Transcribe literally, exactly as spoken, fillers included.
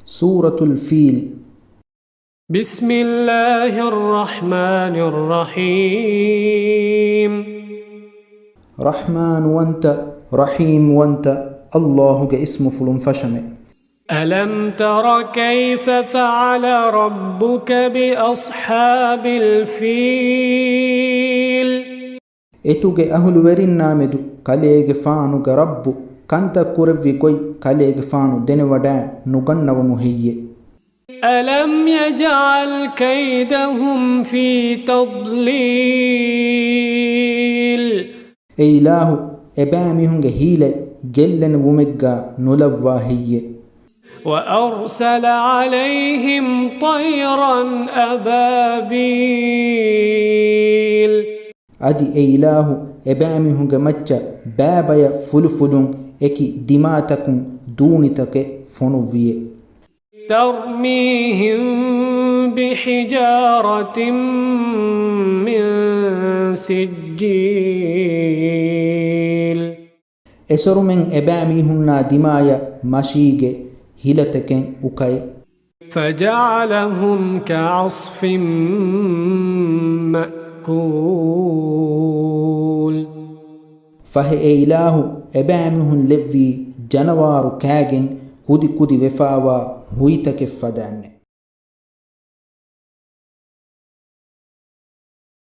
ސޫރަތުލް ފީލް. بسم الله الرحمن الرحيم. ރަޙްމާންވަންތަ، ރަޙީމްވަންތަ، ﷲ ގެ އިސްމުފުޅުން ފަށަމެ. ألم تر كيف فعل ربك بأصحاب الفيل؟ އެތުގެ އަހުލުވެރިންނާމެދު ކަލޭގެފާނުގެ ރައްބު ކަންތައް ކުރެއްވި ގޮތް ކަލޭގެފާނު ދެނެވަޑައި ނުގަންނަވަމު ހެއްޔެ؟ ألم يجعل كيدهم في تضليل. އެ އިލާހު އެބައިމީހުންގެ ހީލަތް ގެއްލެނިވުމެއްގާ ނުލައްވާ ހެއްޔެ؟ وأرسل عليهم طيرا أبابيل. އަދި އެ އިލާހު އެބައިމީހުންގެ މައްޗަށް ބައިބަޔަށް ފުލުފުލުން އެކި ދިމާތަކުން ދޫނިތަކެއް ފޮނުއްވިއެ. ترميهم بحجارة من سجيل. އެސޮރުމެން އެބައިމީހުންނާ ދިމާޔަށް މަށީގެ ހިލަތަކެއް އުކައެ. فجعلهم كعصف مأكول. ފަހެ އެ އިލާހު އެބައިމީހުން ލެއްވީ ޖަނަވާރު ކާގެން ކުދިކުދި ވެފާވާ ހުއިތަކެއް ފަދައިންނެ.